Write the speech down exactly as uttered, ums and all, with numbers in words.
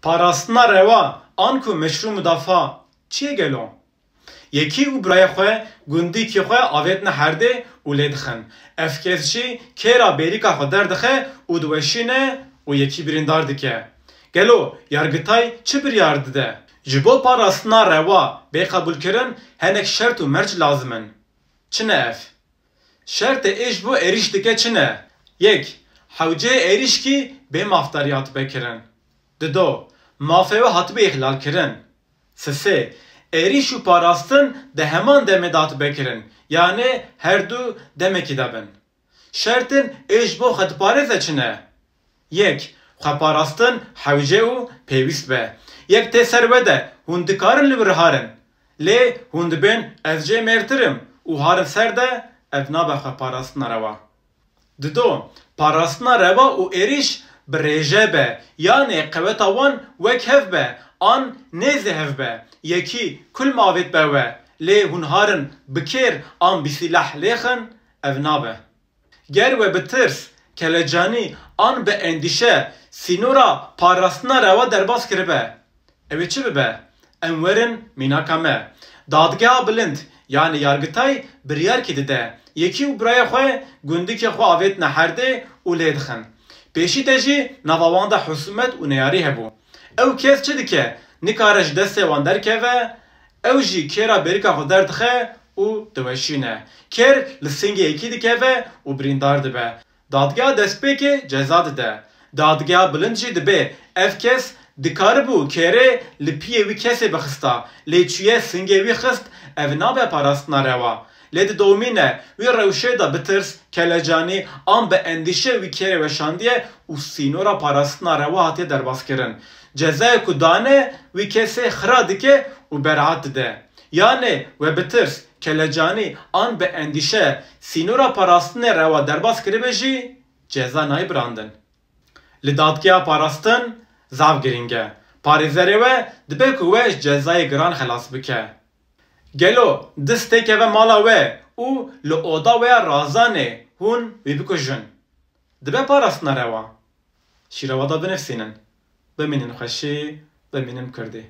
Parastina rewa an ku meşrû mudafa çi ye gelo? Yekî û birayê xwe gundîkî xwe avêtine herdê û lê dixin. Ev kes jî kêra bêrîka xwe derdixe û diweşîne û yekî birîndar dike. Gelo yargitay çi biryar dide? Ji bo parastina rewa bê qebûlkirin hinek şert û merc lazim in. Çi ne ev? Şertê ê ji bo êrîş dike çi ne? Yek, hewceyê êrîşkî bê mafdarî hatibe kirin. Dido, mafê wê hatibe îxlal kirin. Sisê, êrîş û parastin di heman demê de hatibe kirin, yanê her du demekî de bin. Şertên ê ji bo xwe diparêze çi ne? Yek, xweparastin hewce û pêwîst be. Yek tê ser we de hûn dikarin li wir harin. Lê hûn dibên ez jê mêrtir im û harin ser de, ev nabe xweparastina rewa. Dido, parastina rewa û êrîş bi rêje be, yanê qeweta wan wek hev be an nêzî hev be. Yekî kul mavêt be we, lê hûn harin bi kêr an bi sîleh lêxin, ev nabe. Ger we bi tirs, kelecanî an bi endîşe sînora parastina rewa derbas kiribe, ew ê çi bibe? Em werin mînaka me. Dadgeha bilind, yanî yargitay biryarkî dide. Yekî û birayê xwe gundikê xwe avêtine herdê û lê dixin. Pêşî de jî nava wan de husumet û neyarî hebû. Ew kes çi dike? Nikare ji destê wan derkeve, ew jî kêra bêrîka xwe derdixe û diweşîne. Kêr li singê yekî dikeve û birîndar dibe. Dadgeha destpêkê ceza dide. Dadgeha bilind jî dibê ev kes dikaribû kêrê li piyê wî kesê bixista, lê çûye singê wî xist, ev nabe parastina rewa. Lê di domîne wî rewşê de bi tirs, kelecanî an bi endîşe wî kêrê weşandiye û sînora parastina rewa hatiye derbaskirin. Cezayê ku dane wî kesê xira dike û beraat dide. Yanê we bi tirs, kelecanî an bi endîşe sînora parastinê rewa derbas kiribe jî ceza nayê birandin. Li dadgeha parastin zaf girîng e. Parêzerê we dibe ku we ji cezayê giran xelas bike. Gelo dist têkeve mala we û li oda we ya razanê hûn wî bikujin? Dibe parastina rewa? Şîrova de binivîsînin. Bimînin xweşî, bimînin kurdî.